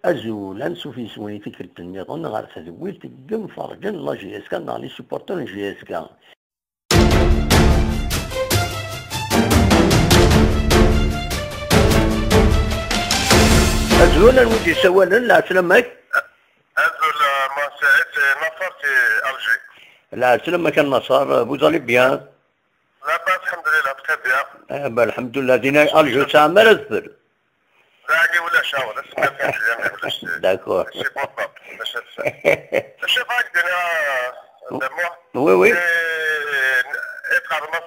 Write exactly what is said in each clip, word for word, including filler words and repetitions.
Azul, ansuf yes-wen i tikkelt nniḍen ɣer tedwilt n yimferǧen n la J S K neɣ les supporters n J S K. Azul, anwa i d-yessawalen? Lɛeslama-k. Azul, euh, ma Saïd, c'est Nasser, c'est Alger. Lɛeslama-k a Nasser, vous allez bien? Labas, alḥemdulillah, très bien. Eh ben, alḥemdulillah, dinna Alger tesɛam ara adfel? Dagi ulac, awa, d asemmiḍ kan fell-am, ulac. D'accord. C'est bon, papa, ulac ass. Chef, avec dinna, euh, de moi. Oui, oui. Et, et ça va,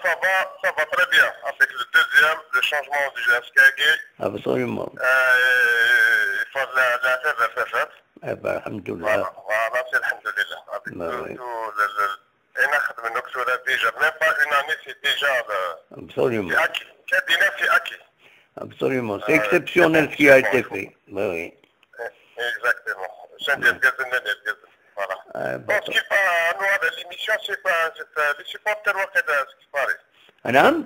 ça va très bien avec le deuxième, le changement du G S K G. Absolument. Euh, il faut la, la faire, la faire, la faire. Eh ben, alḥemdulillah. Voilà, voilà, c'est alḥemdulillah. Avec tout, oui, tout le, le, Et ناخذ منك صورة déjà, même pas une année, c'est déjà, euh, absolument, c'est acquis. Kadina, c'est acquis. Absolument, c'est, euh, exceptionnel ce qui a été fait. Oui, oui. Eh, exactement. C'est un des gazelles, des gazelles. Voilà. Euh, bon, ce qui est pas, nous, à l'émission, c'est pas, c'est pas les supporters, on fait ce qui paraît. نعم.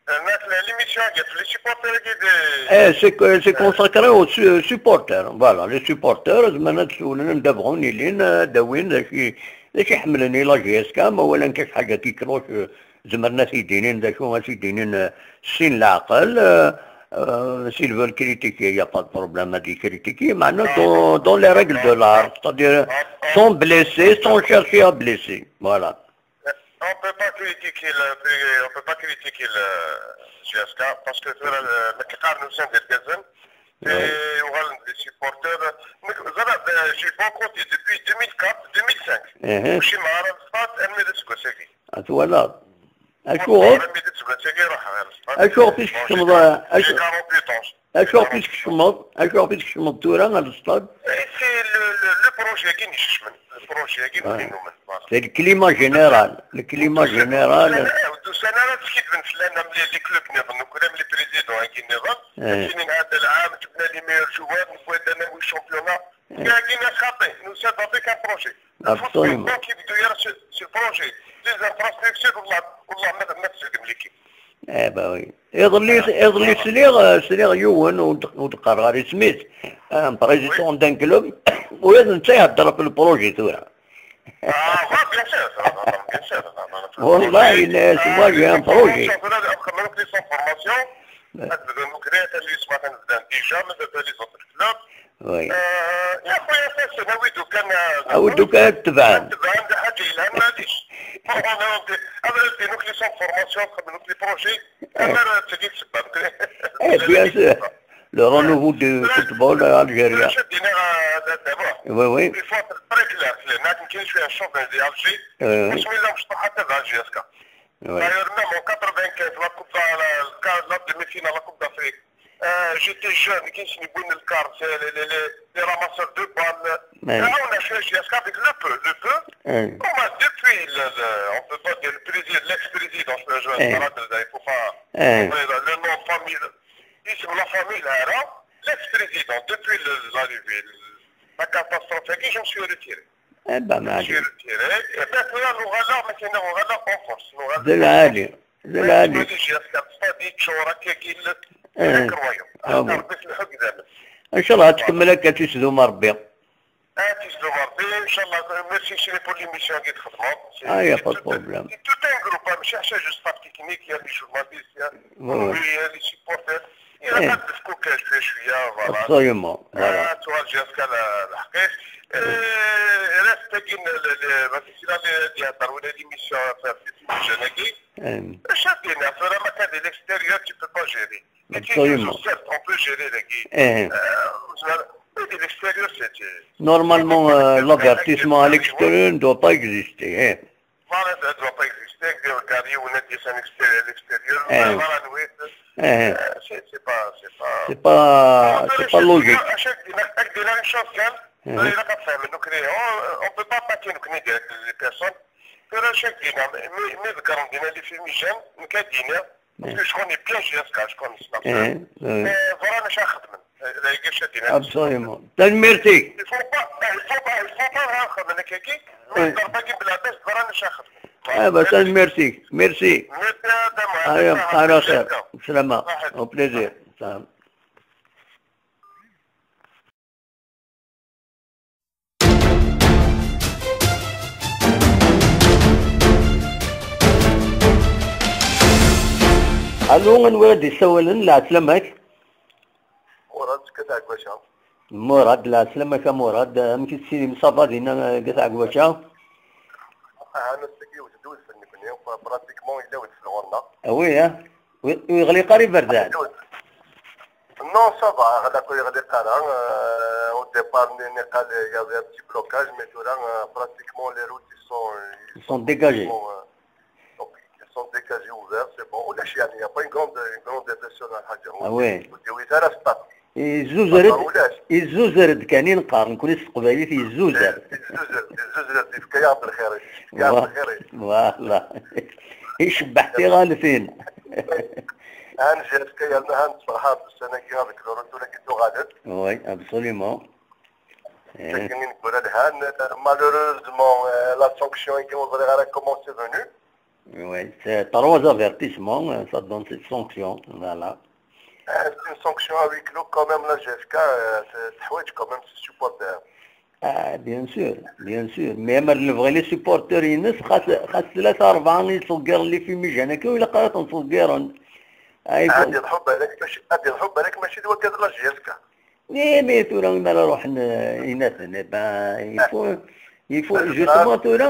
Nnak la, l'émission, il y a tous les supporters qui de- Eh, c'est que, c'est consacré aux su-, supporters. Voilà, les supporters, zemren ad siwlen anda bɣun ilin, ad d-awin d acu i, d acu i ḥemmlen i la J S K, ma walan kan ḥaǧa qui cloche, eh, zemren ad t-id-inin, d acu ad t-id-inin, eh, s sin leɛqel, eh, eh, s'ils veulent critiquer, il y a pas de problème à les critiquer, mais dans, dans les règles de l'art, c'est-à-dire sans blesser, sans chercher à blesser. Voilà. On peut pas critiquer le, on peut pas critiquer le J S K parce que tura, euh, nekk qqaren ussan d irgazen, ouais, et uɣalen des supporters. Nekk, ẓriɣ, euh, j'ai boycotté depuis deux mille quatre, deux mille cinq. Mhm. Mačči meɛra Lespagne, armi d aseggas-agi. Ah, twalaḍ? Acuɣer? Armi d aseggas-agi ruḥeɣ ɣer Lespagne. Acuɣer i tkecmeḍ, bon, j'ai, acu-, j'ai quarante-huit ans. Acuɣef i tkecmeḍ, acuɣef i tkecmeḍ tura ɣer lestad? Eh, c'est le, le, le projet-agi i yi-icecmen. Le projet-agi i yi-icecmen, voilà. C'est le climat général, le climat général. Ur d-usan ara ad skiddben fell-aneɣ, am les, les clubs nniḍen, nekkni am les présidents-agi nniḍen. Eh. Ad inin هذا العام جبنا les meilleurs joueurs, نكوي درنا les championnats. Eh. Agi-nni xaṭi, nusa-d avec un projet. Absolument. Football, qui veut dire ce, ce projet, les infrastructures, والله، والله ما، ما تسلم l'équipe. Eh ben oui. Iḍelli, iḍelli sliɣ, sliɣ yiwen ur d-, ur d-qqareɣ ara isem-is, un président d'un club, ula d netta ihedder ɣef le projet tura. Ah, ouais, bien sûr, non, non, non, bien sûr, non, non, non. Wallah, yenna-yas, moi, j'ai un projet. Xedmen akk les centres de formation, ad bdun akk, atan les autres clubs. Oui. آه، يا خويا، فاس، أنا ويدو كان، آه، أودو كان تبعا. تبعا، ده حاجة يلهم، معليش. أنا ودي، أنا ودي نوك لي سون فورماسيون، نوك لي بروجي. أنا راه تجي تسبب. Eh, bien sûr. Le renouveau du football algérien. شدينا، آه، دابا. Oui, oui. Il faut être très clair. هناك ما كاينش فيها الشوط ديال الجي. Oui, oui. بسم الله مشطوحة حتى ديال الجي اس كا. Oui. D'ailleurs, même en quatre-vingt-quinze, la Coupe de, la, la, la demi-finale, la Coupe d'Afrique. Euh, j'étais jeune, كي نسني بوين الكار، c'est les, les, les, les ramasseurs de balles. Ouais. Là, on a fait jusqu'avec le peu, le peu. Ouais. On a depuis le, le, on peut pas dire le président, l'ex-président, je, je me rappelle, il faut pas, ouais, le, le nom de famille, اسم la famille, là, là, l'ex-président, depuis le, l'arrivée, la catastrophe, je me suis retiré. Eh ben, je me suis retiré. Et maintenant, nous voilà, maintenant, nous voilà en force. Nous voilà en force. D lɛali, d lɛali. Mačči d J S K, c'est-à-dire, tjur akka, il, il est incroyable. Ah bon. Ṛebbi s lḥubb d amen. Ncallah ad tkemmel akka, ad tt-isdum Ṛebbi. Ad tt-isdum Ṛebbi, ncallah. Merci chéri pour l'émission i d-txedmeḍ. Ah, y a pas de problème. C'est tout un groupe, hein, mačči ḥaca juste staff technique, il y a les journalistes, il y a, oui, oui, il y a les supporters. Il y a pas de coquin, je suis, je suis, hein, voilà. Absolument, voilà. Ah, tu vois, jusqu'à la, la حقيقة. Euh, reste, le, le, le, ما كاينش لا اللي يهضر ولا l'émission، في، في الجنة كي. Acu ad d-iniɣ tura, ma كان di l'extérieur, tu peux pas gérer. Mais tu es, absolument, certes, on peut gérer, dagi. Eh. Euh, mais di l'extérieur, c'est, c'est, normalement, euh, l'avertissement à l'extérieur ne doit pas exister, eh. Voilà, ça doit pas exister. Regarde, on a dit ça à l'extérieur, à l'extérieur, eh, voilà, oui. Eh. Euh, c'est, c'est pas, c'est pas, c'est pas, c'est pas logique. À chaque, à chaque, une chose, hein. Eh. On, on peut pas attaquer, donc, des, des personnes. Tura acu ak-d-iniɣ, mi, mi ḍeggren dinna les fumigènes, nekk ad d-iniɣ, parce que je connais bien J S K, je connais ça. Eh, eh. Eh, ẓran acu ara xedmen. Eh, d ayagi acu ad d-iniɣ. Absolument. Tanemmirt-ik. Il faut pas, eh, il faut pas, il faut pas ara xedmen akkagi, mais ḍerba-agi bla bas ẓran acu ara xedmen. Eh ben, tanemmirt-ik. Merci. Merci à demain. Allez, à la خير. Salam. Au plaisir. Salam. Alu, anwa ara d-yessawalen? Lɛeslama-k. Murad, seg At Ɛegwaca. Murad, lɛeslama-k a Murad. Amek i tessidim ṣṣafa dinna, eh, deg At Ɛegwaca? Ahan ass-agi yewwet-d udfel nekni, pratiquement yella udfel ɣur-neɣ. Ah oui, hein? Ur, ur yeɣliq ara iberdan? Non, ça va, ɣlaq ur yeɣliq ara. Euh, au départ, ni-, niqal, il y avait un petit blocage, mais tura, euh, pratiquement, les routes, ils sont, ils sont dégagées. Donc, ils sont dégagés, ouverts, c'est bon. Ulac, يعني, il y a pas une grande, une grande impression, la حاجة. Ah oui. Ur d-yewwi ara stop. Yezzuzer-d, yezzuzer-d kan i neqqar, nekkni s teqbaylit yezzuzer. Yezzuzer, yezzuzer, yefka-yaɣ lxir-is, yefka-yaɣ lxir-is. Voilà. Icebbeḥ tiɣaltin. Han J S K yerna han tferḥeḍ ussan-agi avec le retour-agi tuɣal-d. Oui, absolument. Akken i neggura lhan, malheureusement, euh, la sanction-agi ur ẓriɣ ara comment c'est venu. Oui, c'est trois avertissements, euh, ça donne cette sanction, voilà. Euh, c'est une sanction à huis clos quand même, la J S K, euh, c'est, teḥwaǧ quand même ses supporters. Ah, bien sûr, bien sûr. Mais ma nebɣi les supporters-ines, xas, xas tlata rebɛa i ttṣeggiren les fumigènes-agi, ur ilaq ara ten-ttṣeggiren. Ah, il faut... Ad iḍḥu balak, mačči, ad iḍḥu balak, mačči d wagad la J S K. Mais, mais tura, mi ara ruḥen, euh, inaten, eh ben, il faut, il faut, justement, tura,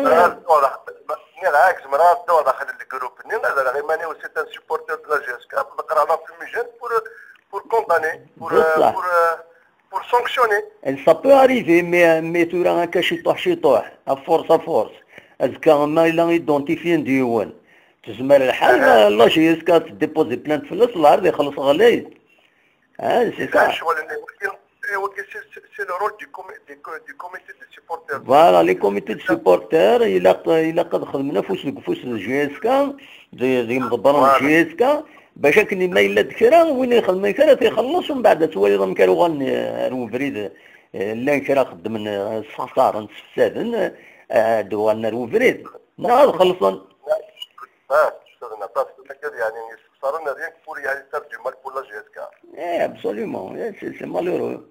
nniɣ-ak, zemreɣ ad dduɣ daxel n lgrup-nni, ad rreɣ iman-iw c'est un supporter de la J S K, ad ḍeqqreɣ la fumigène pour, pour condamner, pour, euh, pour, euh, pour sanctionner. Ça peut arriver, mais, mais tura, akka ciṭuḥ, ciṭuḥ, à force, à force. Azekka, ma yella identifié-d yiwen, tezmer lḥal, la J S K ad tdéposer plainte fell-as, lɛerḍ ixelleṣ ɣlay. Ah, c'est ça. Ccɣel-nni, wagi, eh, wagi, c'est, c'est, c'est le rôle du comi-, du co-, du comité de supporters. Voilà, les comités de supporters, ilaq, ilaq ad xedmen afus deg ufus n J S K, d, d yimḍebbren n J S K, bac akken ma yella-d kra, win ixedmen kra, ad t-ixelleṣ, umbeɛd ad twaliḍ amek ara uɣalen, eh, ar ubrid, eh, llan kra xeddmen, eh, ssexṣaren, ssefsaden, eh, ad uɣalen ar ubrid. Neɣ ad xellṣen. Ah, ssexṣaren aṭas, yeɛni, Saren rien que pour, yeɛni, faire du mal pour la J S K. Eh, absolument. Eh, c'est, c'est malheureux.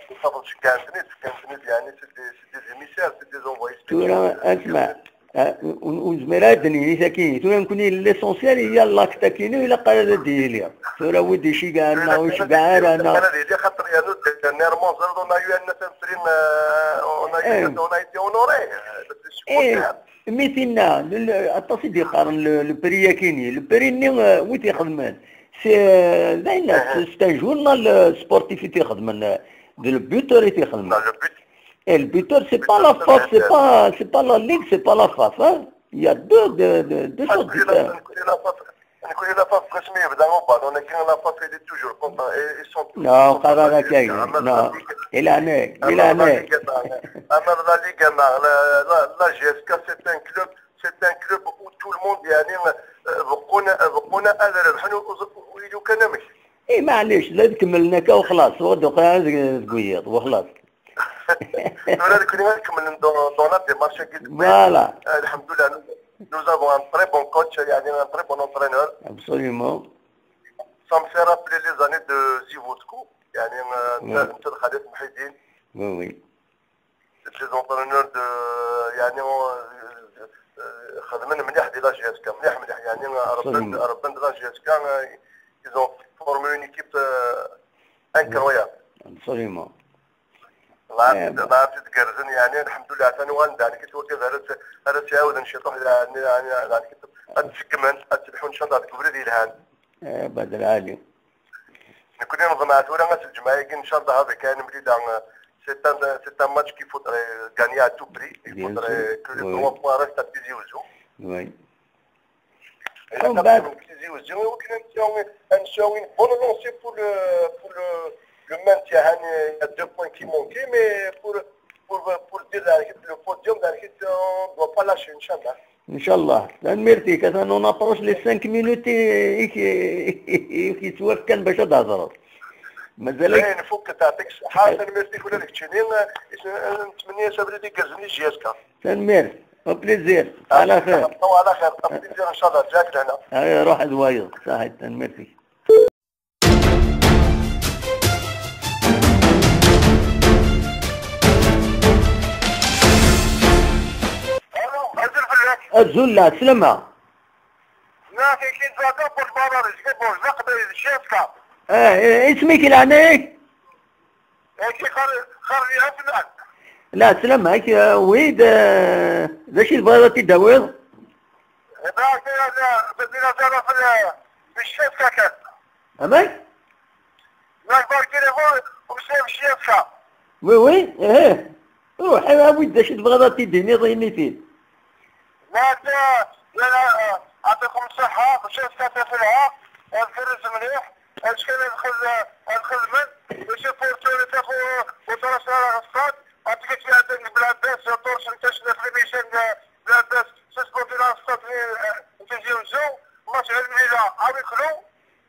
Tafeḍ ceggɛen-ten-id, fkan-ten-id, yeɛni, c'est des, c'est des émissaires, c'est des envoyés spéciaux. Tura, asma, eh, ur, ur nezmir ara ad d-nini tagi. Tura, nekkni, l'essentiel, il y a l'acte-agi, ilaq ara ad d-yili. Tura, wi d-iceggɛen, neɣ ur iceggɛen ara, neɣ... Ilaq ara ad yili, xaṭer, yeɛni, dernièrement, on a eu un, un prix, euh, on a eu, on a été honoré, euh, parce que supporter. Mi tinna, le, le, aṭas i d-yeqqaren le, le prix-agi-nni. Le prix-nni, euh, wi t-ixedmen? C'est, euh, d ayen, c'est, c'est un journal, euh, sportif i t-ixedmen, euh, d le buteur i t-ixedmen. Non, le but-, et le buteur, c'est pas la FAF, c'est pas, c'est pas la ligue, c'est pas la FAF, hein. Il y a deux, deux, deux, deux choses différentes. Nekkni la FAF, deg wasmi yebda uballun-agi, la FAF, elle est toujours contre, et ils sont toujours contre la J S K. Non, qqar ara akka, non. Di leɛnaya, di leɛnaya. Ama d la Liga, ama d la, la, la J S K, c'est un club, c'est un club où tout le monde, yeɛni, euh, beqqun, beqqun ad rebḥen, u, u, u, lukan amek. Eh, maɛlic, la tkemmlen akka u xlaṣ, ur d-uqiɛ ara deg, deg wiyiḍ, u xlaṣ. Tura nekkni ad kemmlen dans, dans la démarche-agi. Voilà. Euh, alhamdoulilah, nous, nous avons un très bon coach, yeɛni, un très bon entraîneur. Absolument. Ça me fait rappeler les années de Zivotko, yeɛni, euh, netta, netta d Xalid Mḥidin. Oui, oui. C'est des entraîneurs de, yeɛni, euh, euh, xedmen mliḥ di la J S K, mliḥ, mliḥ, yeɛni, euh, rebban, absolument, rebban di la J S K, euh, ils ont formé une équipe, euh, incroyable. Absolument. Lɛerf-, eh, lɛerf-, tgerrzen, yeɛni, alḥemdullah, atan uɣalen-d, yeɛni, kif twekkiḍ, ara s-, ara s-iɛawden ciṭuḥ, yeɛni, yeɛni, yeɛni, ad seggmen, ad selḥun, ncallah, deg ubrid yelhan. Eh, Badr Ali. Nekkni neḍmeɛ tura ass n lǧemɛa-agi, ncallah, ad kan nemlil, eh, c'est un, c'est un match qu'il faudrait gagner à tout prix. Il faudrait que les trois points restent à Tizi Ouzou. Oui. Et la quatrième Tizi Ouzou, et aucune, une, une bonne lancée pour le, pour le, le maintien, hein, il y a deux points qui manquaient, mais pour, pour, pour dire la, le podium, la, on ne doit pas lâcher, Inch'Allah. Inch'Allah. Tanemmirt-ik, atan on approche les cinq minutes i, i, i, i k-yettwafkan bac ad d-thedreḍ. Mazal-ik. Dayen, fukket, yeɛṭik ṣṣeḥḥa, tanemmirt-ik ula d keččini, nettmenni-as abrid igerrzen i J S K. Tanemmirt. Au plaisir. À la خير. Au plaisir, Inch'Allah. Ǧǧak lehna. Ay, ruḥ d wayeḍ. Saḥit, tanemmirt-ik. Azul, lɛeslama. لا، كاين، كاين زاكا بوش بارا، ريسكي بوش، لا، قبل الشيف كا. اه، إيه، اسمك العنيك؟ اكي خر-، خرجي عفنان. لا، سلامك، آه، ويد، آه، ذا شي الفيروس تداويض؟ لا، لا، لا، بدينا زاكا في ال-، في الشيف كا كان. أمي؟ لا، البارك تليفون ومشى مشى يسعى. وي، وي، ايه. روح، ايوا، ودي، اش تبغى تديني؟ ضيني فيه. لا، لا، لا، لا، يعطيكم الصحة، مشى يسعى في العا، الفرز مليح، اش كان يدخل، يدخل من، يشوف فورتوني تاخو، وترى شارع الصاد، عطيك يا بن بلعباس، يا طورش، انت شنو في ميشان، بلعباس، سيسكو في الصاد، انت زيو زو، ماتش على الميلة، عاود يدخلوا.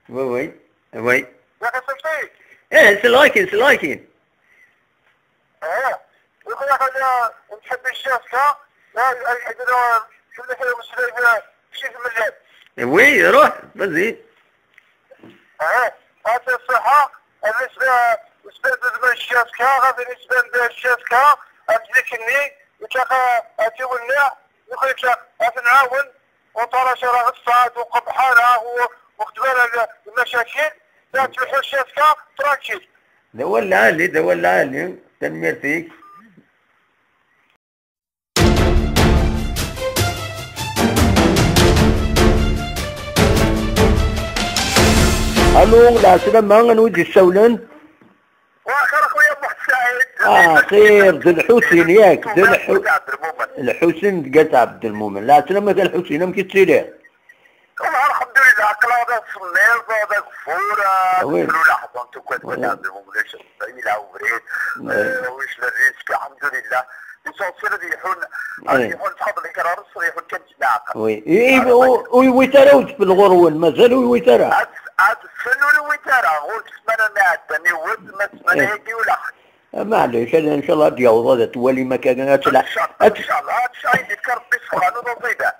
وي، وي، وي. يا أخي سلطي. ايه، سلاكين، سلاكين. اه. يقول لك أنا نحب الشافكة. لا، لا، لا، لا، كل حاجة مش لاقي شي في المجال. وي، روح، vas-y. اه. هذا الصحة. بالنسبة، بالنسبة للشافكة، غادي بالنسبة للشافكة، أمسكني، يتلاقى، أتي ولنا، يقول لك، أتنعاون. وطرش راه الصعد وقف بحالها و-، وقت ما المشاكل، لا تلحو الشافكة، تراكيل. دوا العالي، دوا العالي، تنميرتيك. الو، العسلامة، من وين يسولن؟ واخر اخويا محمد سعيد. اه، خير، ذو الحسين ياك، ذو الح-، عبد المؤمن. الحسين قالت عبد المؤمن. لا، سلامة الحسين، ام كي تسيري؟ والله الحمد لله، عقل هذا الصمير، هذا غفور، وي. كل لحظة انتو كنت، وي. عبد المؤمن، ليش يلعب بريد؟ وي. آه، ويش للريسك، الحمد لله. ليسونسيال هذه يحون، وي. هذه يحون بفضل الكرار الصغير، يحون كم جماعة. وي. إي، إي، و-، ويويتارا وتفل غرون، مازال ويويتارا. عاد، عاد السنة ويويتارا، غور السمانة ما عاد، ني ود، ما السمانة إيه. هيك ولا حد. معليش، هذا إن شاء الله غادي يعوض، هذا توالي ما كان، هتلع-، إن شاء الله، هت-، إن شاء الله، هاد الشيء اللي كان في الصغار ونصيبه.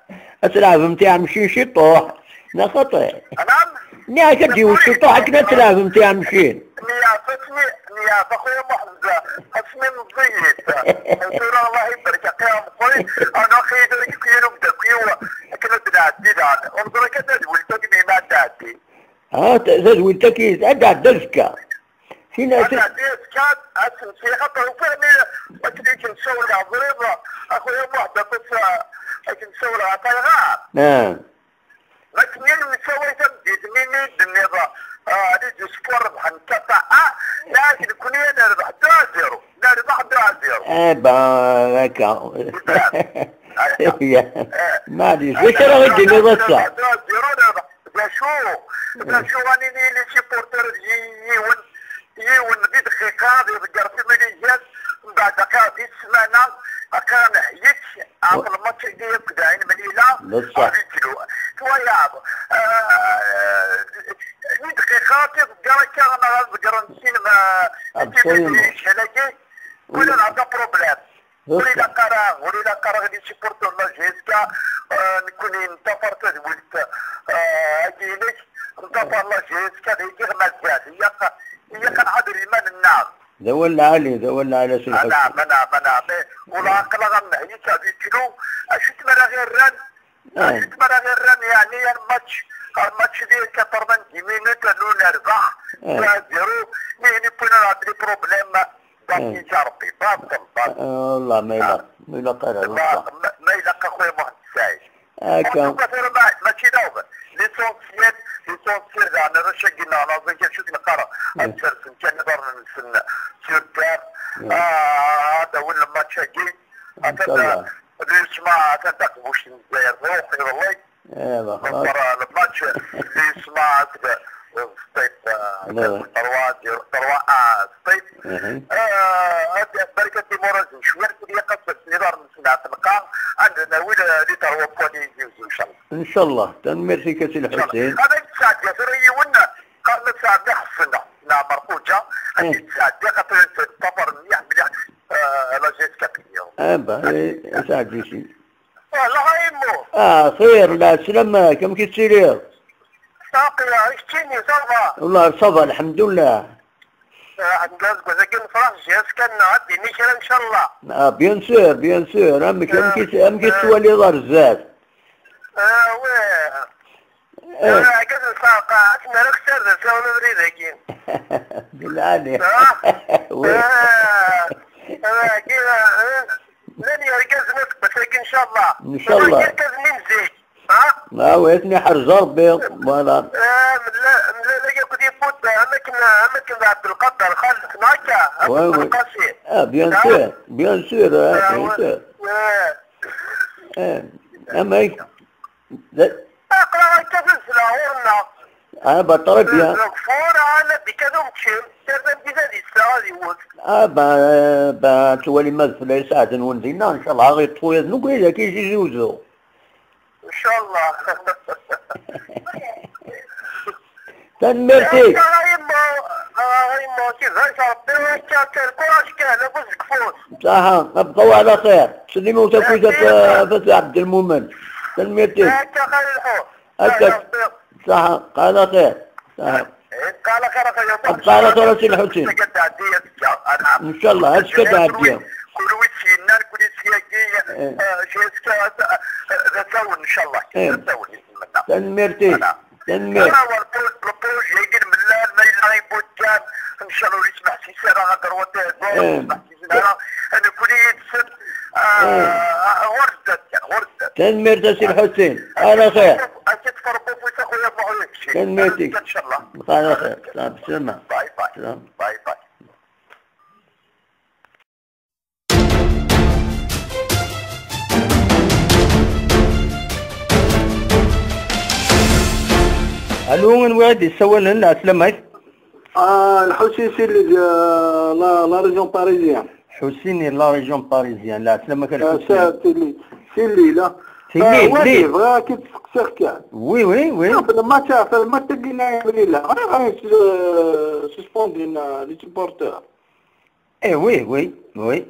هتلعب أنت يا مشين شي طوح. لا خطأ. نعم. نعم، كدي وشي طوح، كنا تلعب أنت يا مشين. نيافتني، نيافة خويا محمد، اسمي مزيد. قلت له: "الله يبارك يا قيام خويا، أنا خيدر يكيلو بداكيو، كنا بنعدي دان. انظر كذا ولتك ما تعدي." ها، ت-، تزويلتك إيه؟ تعدى على الدزكة. فين أت-، أنا ديت كان أسمسي خاطر وفهمي أكدي كنسول عضريضة. أخويا محبة بس، آه، كنسول عطايغا. آه. لكن أنا مسوي تمديد ميمي دنيضة. آه، علي دو سبور بحال كفا. آه، لكن كوني أنا ربح دو زيرو. لا، ربح دو زيرو. إيه با، هكا. يا. آه. معليش، واش راه غادي لي بصح؟ دو زيرو، ربح. باشو، باشو راني لي، لي سيبورتور يون، يون دي دقيقة، غادي يضقر في ميليزيات، من بعد دقيقة في السمانة، دقيقة نحيت، عاف الماتش اللي يبدا عين مليلة، بصح. غادي تلو. شوية عاف. آه، دي دقيقة كيف دقر كان أنا غنضقر نسين ما، أبسوليومون. كل هذا بروبليم. ولينا قرا، ولينا قرا غادي سيبورتور لا جي اس كا، آه، نكون نتفر تدويلت، آه، هادي ليك، نتفر لا جي اس كا، هادي غير ما زال، هي ق-، هي كنعاد الإيمان النار. ذا هو العالي، ذا هو العالي، سي الحسن. نعم، نعم، نعم. ولا قلا غنهي صافي كيلو، أشي تمرا غير ران، آه. أشي تمرا غير ران، يعني، الماتش، الماتش ديال quatre-vingt-dix minutes، أنو نربح، آه. trois zéro، مي هني بوينا نعطي بروبليم. باطل إيه. يا ربي، باطل، باطل. آه، والله ما آه. يلق، ما يلق غير هذا ما، الصح. ما، ما يلق أخويا محمد السعيد. هكا. أنتو كثير ما، ماشي داوب. ليسونسيال، ليسونسيال، أنا راه شاقي، أنا زين كنشوف نقرا. إيه. أتسرسل، كان يضر نسن سور تير. إيه. آه، هذا ولا ماتش هاكي. إن شاء الله. هذا، هذا يسمع، هذا تقبوش الجزائر. روحي والله. ايوا خلاص. نظرة الماتش اللي يسمع هكذا، سطيت، آه، لا. trois zéro، trois un، سطيت. إيه. آه، هذه بركة تيمورازي، شوية كده يقصد نظام سنة تلقى عندنا ولا لي trois points اللي يجيو إن شاء الله. إن شاء الله. تنميرتي كسي إن شاء الله. الحسين. هذا يتساعد يا سوري يونا، قال نتساعد يحسن. نعم، مرقوجة. إيه. هذه يتساعد يا خاطر السفر مليح، مليح. آه، لا جيس كابيليون. إيه، با، إيه، يساعد يوسف. والله يمو. آه، خير، لا سلامة، كم كي تسيري؟ صافي، عشتيني، صافا. والله صافا، الحمد لله. آه، عندك زكي نفرح، جاز كان نعدي نيشان إن شاء الله. آه، بيان سور، بيان سور، أم كي، أم كي، آه. أم كي آه. توالي دار الزاد. آه، وي. Eh. Argaz n Saqqa, ad t-nerr akter d asawen abrid-agi. Di lɛali. Ah. Oui. Ah. Ah, agi, ah, llan yergazen aseggas-agi, ncallah. Ncallah. Yergazen-nni n zik. Ah? Ah, oui, ad ten-iḥrez Rebbi. Voilà. Ah, mla-, mlaleɣ akked Ibuda, am akken, am akken d Ɛebdelqader, xaltna akka, akked Belqasi. Ah, bien sûr, bien sûr, ah, bien sûr. Ah. Eh, amek? Aql-aɣ akka d zleɣ ɣur-neɣ. Ah, bah, très bien. Ẓẓegfur, ah, la dika d umeččim. Tarda n bida di ssaɣ ad iwet. Ah, bah, bah, ttwali ma d fell-as aɛden-nwen dinna, ncallah, ad yeṭṭef uyad n ugwid, akka i Tizi Uzzu. Ncallah. Tanemmirt-ik. Akka, a yemma, a yemma, kifak Rebbi, akka, akka, lkuraǧ kan, a bu Zegfur. Saḥa, abqaw ɛla xir. Slimu takwizat, a Fat Ɛebdelmumen. Tanemmirt-ik. Akka, xir lḥu. Akka. Saḥa, ɛla xir. Saḥa. Ɛla xir, a xir, a xir, a Si Lḥusin. Ncallah, azekka ad ɛeddiɣ. Kunwi s-yennan, kunwi s-yagi, eh, eh, azekka, eh, d asawen, ncallah. Eh. D asawen, izemmen. Tanemmirt-ik. Voilà. Tanemmirt. Ara war projet, projet-agi n mellal, ma yella ibukan, ncallah ur yesmeḥsis ara ad ṛwat, eh, ur yesmeḥsis ara, ad nekni yid-sen, ah, ɣur zdat kan, ɣur zdat. Tanemmirt a Si Lḥusin. Ɛla xir. Akka tferrqu ufus a xuya Muḥyid. Tanemmirt-ik. Ncallah. Ɛla xir. Salam, bislama. Bye bye. Salam. Bye bye. Allô, anwa i d-yessawalen? Ɛeslama-k. Ah, Lḥusin Sili, euh, la, la région parisienne. Ḥusin, la région parisienne. Ɛeslama-k a Lḥusin. Ah, Sili, Sili, la. Sili, ah, ouais, Sili. Bɣiɣ ad k-id-steqsiɣ kan. Oui, oui, oui. Ah, fi lmatch, fi lmatch-agi n yimir-a, bɣiɣ ad, euh, suspendre, euh, les supporters. Eh oui, oui, oui.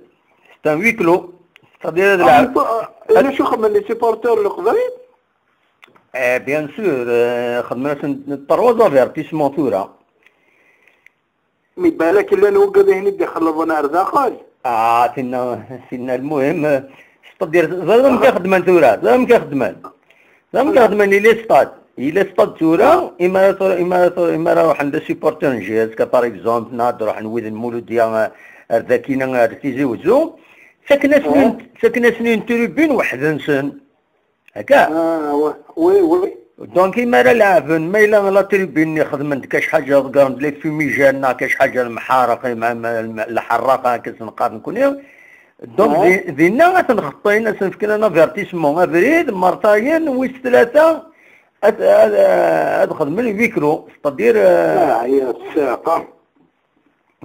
C'est un huis clos. C'est-à-dire, ah, la, oui, euh, les supporters n Leqbayel? Eh, bien sûr, euh, xedmen-asen trois avertissements tura. Mi balak llan wigad-ihin i d-ixellḍen ar daxel. Ah, tinna, tinna, lmuhim, eh, c'est-à-dire, ẓriɣ amek i xedmen tura, ẓriɣ amek i xedmen. Ẓriɣ amek i xedmen, yella stade, yella stade tura, imi ara tura, imi ara tura, imi ara ruḥen d supporter n J S K, par exemple, neɣ ad ruḥen wid n Muludya, eh, ar dakina, ar Tizi Wezzu, ttaken-asen, ttaken-asen une tribune weḥd-nsen. Akka? Ah, oui, oui, oui. Donc, imi ara leɛben, ma yella la tribune-nni xedmen-d kac ḥaǧa, ḍeggren-d les fumigènes neɣ kac ḥaǧa, lemḥareq, ma, ma, ma, lḥerraqa, akka s-neqqar nekni. Donc, di, dinna ad ten-xeṭṭin, ad sen-fken un avertissement, abrid, mertayen, wis tlata, ad, ad, ad xedmen huis clos, c'est-à-dire, euh, ah, ya, ssiqa.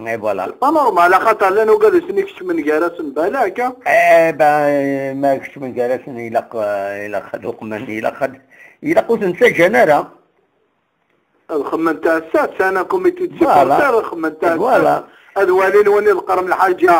Et voilà. C'est pas normal, axaṭer llan wigad i sen-ikecmen gar-asen balak, ah. Eh ben, ma kecmen gar-asen, ilaq, eh, ilaq ad uqmen, ilaq ad, ilaq ur ten-ttaǧǧan ara. Ad xemmen taɛessat, sɛan comité de supporters, ad xemmen taɛessat. Voilà. Ad walin win iḍeqqren lḥaǧa.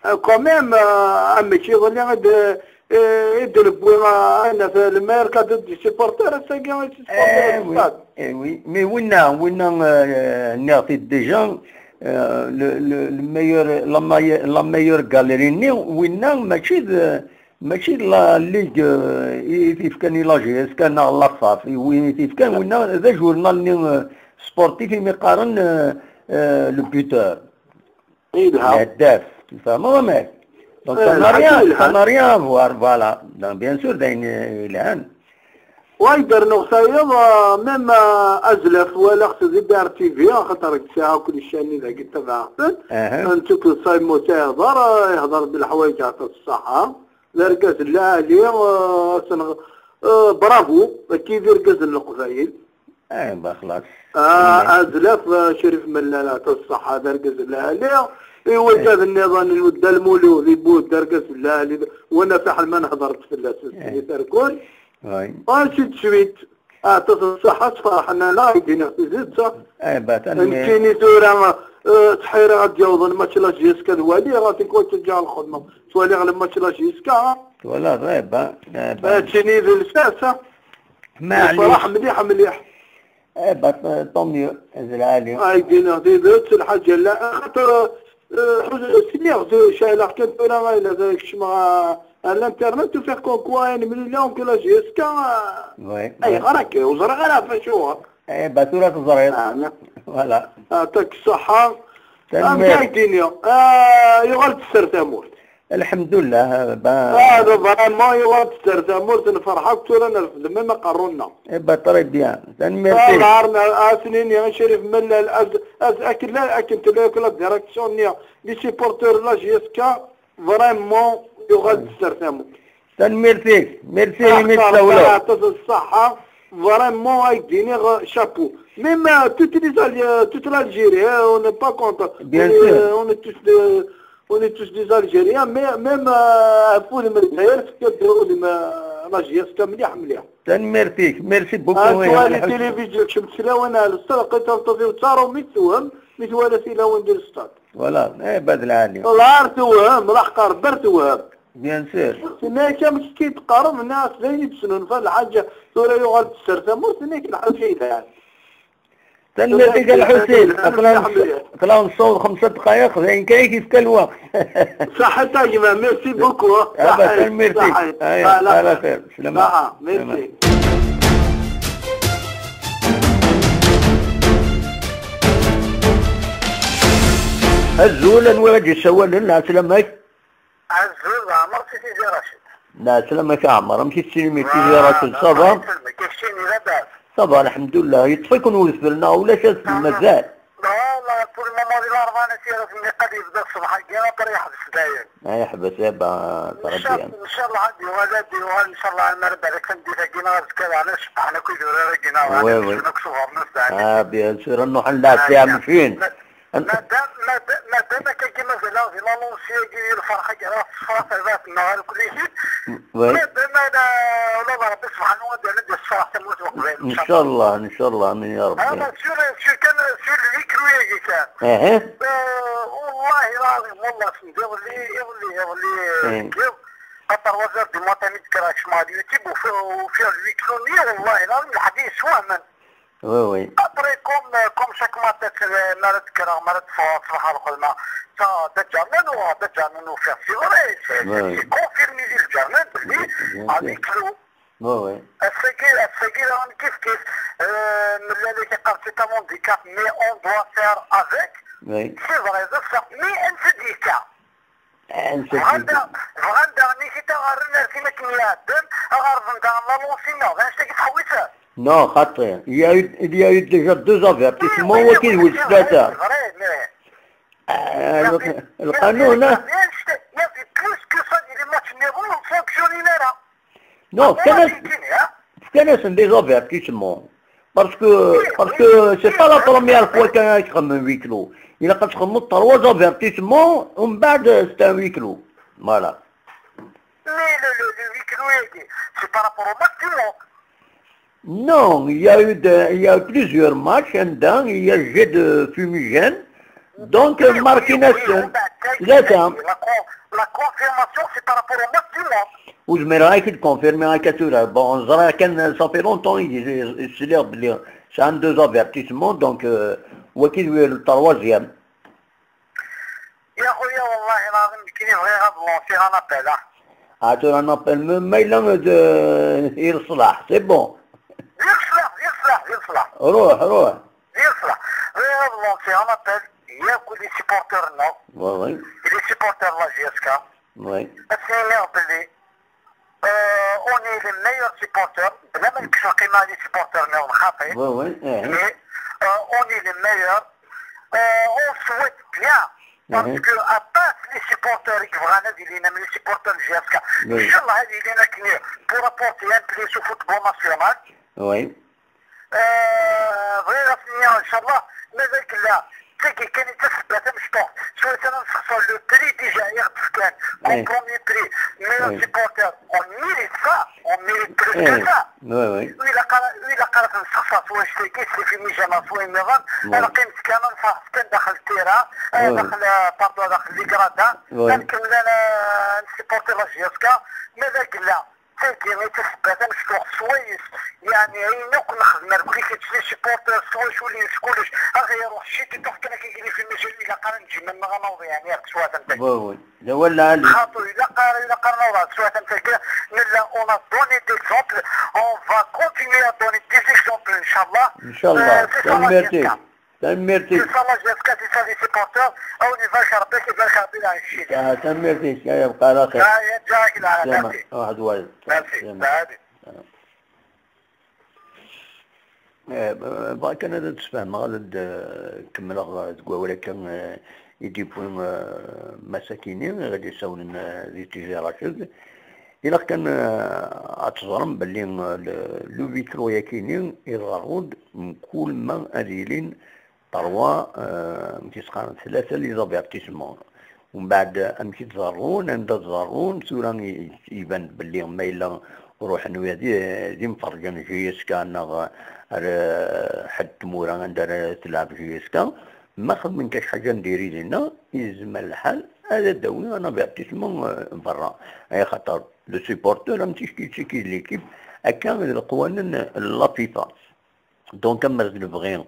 Eh, quand même, eh, amek iḍelli i d-, eh, i d-newwi, eh, ad naf le maire cadre des supporters, ass-agi i s-supporter. Eh oui, stade. Eh oui. Mais winna, winna, eh, nniɣ-t-id déjà, Euh, le, le, le meilleur, la meilleure, la meilleure galerie-nni, winna mačči d, mačči d la ligue, euh, i t-ifkan i la J S K neɣ la faf, i win i t-ifkan, winna d ajournal-nni, euh, sportif imi qqaren, euh, euh, le buteur. Yelha. Lheddaf, tfehmeḍ amek? Donc, ça n'a rien, ça n'a rien à voir, voilà. Donc, bien sûr, d ayen, euh, yelhan. Wa yedder neɣ tayeḍ, ah, même, ah, azlaf walaɣ-t di B R T V, axaṭer sɛiɣ akk licani dagi tabaɛeɣ-ten. Aha. Ntuk d Saïd Moussa ihḍer, ah, ihḍer-d leḥwayeǧ aɛṭa ṣṣaḥa. D argaz n lɛali, ah, asen-, ah, bravo, akka i d irgazen n Leqbayel. Eh, bah, xlaṣ. Ah, azlaf, ah, Crif Mellal aɛṭa ṣṣaḥa, d argaz n lɛali. I wigad nniḍen, Dda Lmulud, Ibud, d argaz n lɛali. Wa Nafiḥ ma nehḍer-d fell-as, eh, di terkul. Oui. Ainsi de suite. Aɛṭa-t ṣṣeḥḥa, ttferḥen ala, i d-iniɣ tidet. Eh, bah, tanemmirt. Nekkini tura, eh, ttḥiriɣ ad d-yaweḍ lmatch la J S K ad waliɣ, ɣer tikwal ttaǧǧaɣ lxedma. Ttwaliɣ lmatch la J S K, ha? Twalaḍ, eh, bah, eh, bah. Eh, ttini d lsas, ha? Maɛlic. Nefreḥ mliḥ, mliḥ. Eh, bah, tant mieux, d lɛali. Ay d-iniɣ tidet, lḥaǧa la, axaṭer, eh, ḥuz-, sliɣ, ceɛleɣ kan tura, ayla, kecmeɣ, ah, À l'internet, tu fais comme quoi, une million que la J S K. Oui. Ayɣer akka? Ur ẓriɣ ara ɣef acu. Eh, bah, tura teẓriḍ. Ah, Voilà. Atak ṣṣeḥḥa. Amek Tanemmirt. Ay d-iniɣ? Ah, yuɣal-d sser tamurt. Alḥemdullah. Bah, Ah, da vraiment yuɣal-d sser tamurt, nferḥ akk tura nerfed même aqerru-nneɣ. Eh, bah, très bien. Tanemmirt. Alar asnini Crif Mellal, akken la, akken tella yakk la direction-nni, les supporters la J S K, vraiment yuɣal-d sser tamurt. Tanemmirt-ik. Merci imi tsawleḍ. Aṭas ṣṣeḥḥa. Vraiment, ay d-iniɣ chapeau. Même euh, toutes les Algé- euh, toute l'Algérie, hein, on n'est pas contre. Bien on, est- sûr. euh, on est tous de, on est tous des Algériens, mais même euh, ɣef wudem n Lezzayer, tefka-d udem euh, la J S K mliḥ mliḥ. Tanemmirt-ik. Merci beaucoup. Ah, Eh, twali alḥemdulillah. télévision, kemm s lawan ar lsal, qi tameṭṭut-iw ttaru mi tewhem, mi twala si lawan di lstad. Voilà. Eh, bah, d lɛali. Ar tewhem, laḥqer ber tewhem. Bien sûr. Tenna-yak amek i d-teqqareḍ, nniɣ-as d ayen i d-tesnulfa lḥaǧa, tura yuɣal-d sser tamurt, tenna-yak lḥaǧa yelhan. Tanemmirt-ik a Lḥusin. Aql-aɣ aql-aɣ nessaweḍ xemsa dqayeq, d ayen kan i k-yefka lweqt. Saḥit a gma, merci beaucoup. Ah, bah, tanemmirt-ik. Aya, ala xir. Slama. Merci. Azul, anwa i d-yessawalen? Ɛeslama-k. Azul, Ɛmer si Tizi Racid. Ɛeslama-k a Ɛmer, amek i tessinem i Tizi Racid? Ça va? Keččini labas. Ça va, alḥemdulillah. Yeṭṭef-iken wedfel neɣ ulac adfel mazal? Voilà, pour le moment di Larebɛa n At Yiraten, mi qad yebda ṣṣbeḥ-agi, après yeḥbes dayen. Ah, yeḥbes, eh bah, très bien. Ncallah ad yuɣal, ad yuɣal, ncallah, amar ad barek tameddit-agi neɣ azekka, yeɛni cebḥen akk idurar-agi neɣ Oui, ad oui. cebḥen akk s uɣernas dayen. Ah, bien sûr, ad nruḥ ad nleɛɛeb tiɛemcin. Madam, madam, madam, akka-agi mazal-aɣ di l'annonce-agi, di lferḥ-agi, ɣef ṣṣrat, neɣ kulli. Oui. Madam, ala, ula d Rebbi subḥanahu wa taɛala ad d-yesferḥ tamurt n Leqbayel. Ncallah, ncallah, amin ya Rebbi. Ah, sur, sur kan, sur le huis clos-agi kan. Aha. Euh, والله العظيم، والله سميت، iḍelli, iḍelli, iḍelli, Eh. iḍ-, à trois heures du matin, mi d-kkreɣ kecmeɣ ar YouTube, ufiɣ, ufiɣ le huis clos-nni, والله العظيم, lḥedd yeswehmen. Oui, oui. Après, comme, euh, comme chaque matin, euh, mi ara d-kkreɣ, mi ara d-ffɣeɣ ṣṣbeḥ ar lxedma, ça, d aǧernan, uɣeɣ-d aǧernan, ufiɣ c'est vrai, c'est, Oui. c'est confirmé di lǧernan, belli, Bien sûr. à huis clos. Oui, oui. Ass-agi, ass-agi daɣen kif kif, euh, nella la yeqqar c'est un handicap, mais on doit faire avec. Oui. C'est vrai, c'est ça. Mais un syndicat. Ah, Bɣan daɣ, bɣan daɣen i t-id-ɣerren ar tin akken iɛeddan, ad ɣerben daɣen l'annonce-nneɣ, d annect-agi tḥewwit. Non, xaṭi. Il y a eu, il y a eu déjà deux avertissements, wagi d wis tlata. C'est vrai, mais Ah, le- lqanun, ah. Il y avait plus que ça, il y a des matchs, mais bon, on fonctionne là. Non, fkan-as-, fkan-asen des avertissements. Parce que, parce que c'est pas la première fois qu'un huis clos. Il a trois avertissements, ومن بعد c'est un huis clos. Voilà. Mais le, le, le huis clos, c'est par rapport au match du monde. Non, il y a eu de, il y a eu plusieurs matchs, un dedans, il y a jeu de fumigène. Donc, euh, marqué Oui, oui, oui, là, ça. La, con- la confirmation, c'est par rapport au match du monde. وزمير هاي كنت كونفيرمي هاي كاتورا. Bon, ẓriɣ kan, ça fait longtemps, il est, c'est un deux avertissements, donc, euh, وكيد le troisième. يا خويا، والله العظيم كي بغيغ هاد لونسي غنابيل. Ah, tu as un appel, mais, mais là, euh, il صلاح, c'est bon. دير صلاح، دير صلاح، دير صلاح. روح، روح. دير صلاح. غير هاد لونسي غنابيل ياك لي سيبورتور نو. Oui, oui, لي سيبورتور لا جي اس كا. oui. اسمينيغ بلي، آه، اوني لي ميور سيبورتور، بلا ما نكسر قيمة لي سيبورتور نو خاطي. Oui, oui, eh. Mais, euh, on est les meilleurs. Euh, on souhaite bien. Parce Mhm. Que à part les supporters qui vont aller, les supporters de J S K. Oui. Inch'Allah, il est là pour apporter un plus au football national. Oui. Euh, vrai, Inch'Allah, mais avec la, c'est que كان يتسبب مشطوح. سواء كان نخسر le prix déjà يغدف كان. Oui. Au premier prix. Mais Oui. les supporters, on mérite ça. On mérite plus Eh. Que ça. Oui, oui. وإلا قرا وإلا قرات نسخصها سواء شتيكي سي في ميجانا سواء نظام. Oui. أنا قيمت كان نصاف كان داخل التيرا، آه، Oui. داخل، آه، باردون، داخل لي كرادا. Oui. كان كمل أنا نسيبورتي لا جي اس كا. ماذا قلنا؟ تاكي غير تسبات مشطوح سوايس. يعني، أين كنا خدمنا كل شيء، لي سيبورتر، سوا شو اللي يسكولش. أخي يروح شي تي تحت لك يجري في المجال. ilaq ara neǧǧem annaɣ ad naweḍ, yeɛni, ar teswiɛt am tagi. Bon, oui. D awal lɛali. Xaṭu, ilaq ara, ilaq ara naweḍ ar teswiɛt am tagi. Nella, on a donné d'exemples, on va continuer à donner des exemples, inchallah. Inchallah. Euh, c'est ça la Tanemmirt-ik. J S K. Tanemmirt-ik. C'est ça la J S K, c'est ça les supporters. On y va, Rabbi, c'est bien, Rabbi, là, ici. Ah, tanemmirt-ik, ay abqa ala xir. Ah, ya, jazakallah, merci. Waḥed wayeḍ. Merci. Salam. Salut. Eh, bɣiɣ kan ad d-sfehmeɣ, ad d-kemmleɣ deg wawal akka, eh, i d-yewwi, eh, Mass Akini, i ɣ-d-yessawlen, eh, di Tizi Raced. Ilaq kan, eh, ad teẓrem belli, eh, le, le huis clos-yakini iḍerru-d mkul ma ad ilin trois, eh, amek i s-qqaren, tlata les avertissements. Umbeɛd, amek i d-ḍerrun, anda d-ḍerrun, tura i-, iban-d belli ma yella ruḥen wiyaḍ d, d imferrǧen J S K neɣ ar, eh, ḥedd tmura anda ara telɛeb J S K, ma xedmen kra ḥaǧa n diri dinna, yezmer lḥal ad d-awi un avertissement, eh, berra. Ay xaṭer le supporter am ticki ticki de l'équipe, akka d leqwanen n la FIFA. Donc, amer d lebɣi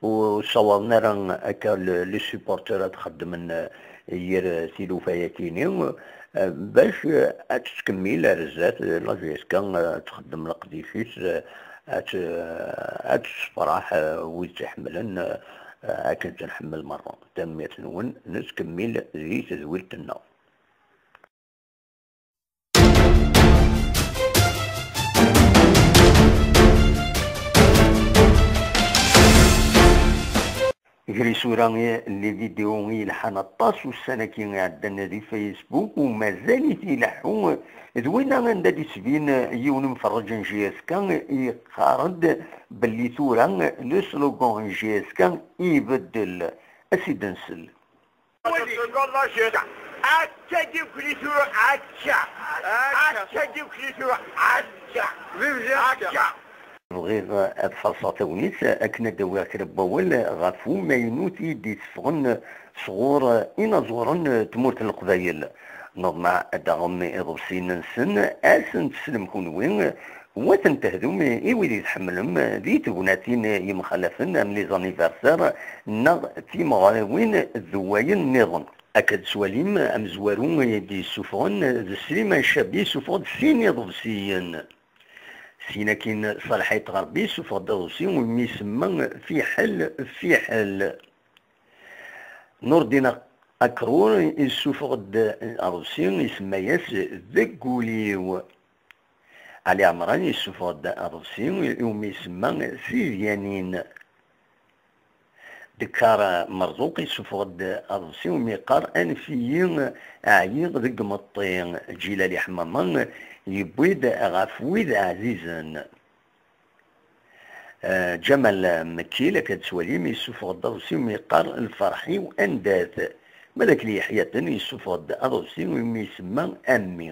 ur ssawaḍen ara akka le, les supporters ad xeddmen, eh, yir, eh, tilufa-yakini, eh, bac, eh, ad tettkemmil ar zdat, eh, la J S K, eh, ad txeddem leqdic-is, eh, ad t-, eh, ad tessefraḥ, eh, wid tt-iḥemmlen, eh, akken tt-nḥemmel merra. Tanemmirt-nwen, nettkemmil di tedwilt-nneɣ. Gar isura, les vidéos i yelḥan aṭas ussan-agi iɛeddan di Facebook, u mazal-it ileḥḥu d winna anda d-isbin yiwen umferreǧ n J S K, yeqqar-d belli tura le slogan n J S K ibeddel. Ad s-id-nsel. Akka-agi ukli tura, akka. Akka-agi ukli tura, akka. Akka. Bɣiɣ ad farṣeɣ tagnit akken ad d-awiɣ kra n wawal ɣef umaynut i d-iteffɣen sɣur inaẓuren n tmurt n Leqbayel. Neḍmeɛ ad d-aɣem iḍebsiyen-nsen, ad sen-teslem kunwi, u ad ten-tehdum i wid i tḥemmlem di tegnatin yemxalafen am les anniversaires neɣ timeɣriwin d wayen nniḍen. Akka d-twalim amezwaru i d-yessufɣen d Sliman Cabi, yessufeɣ-d sin iḍebsiyen. Syin akkin Ṣalḥa Ayt Ɣerbi yessufeɣ-d aḍebsi umi isemma Fiḥel Fiḥel. Nurdin Akrur yessufeɣ-d aḍebsi isemma-yas Deg wul-iw. Ali Ɛemran yessufeɣ-d aḍebsi iwumi isemma Tidyanin. Dekkar Merzuq yessufeɣ-d aḍebsi umi yeqqar Anef-iyi, ɛyiɣ deg imeṭṭi. Ǧilal Iḥmama yewwi-d Ɣef wid ɛzizen. Eh, Ǧamal Mekkil, akka d-twalim, yessufeɣ-d aḍebsi umi yeqqar Lferḥ-iw anda-t. Ma d Akli Yeḥyaten yessufeɣ-d aḍebsi umi isemma Ammi.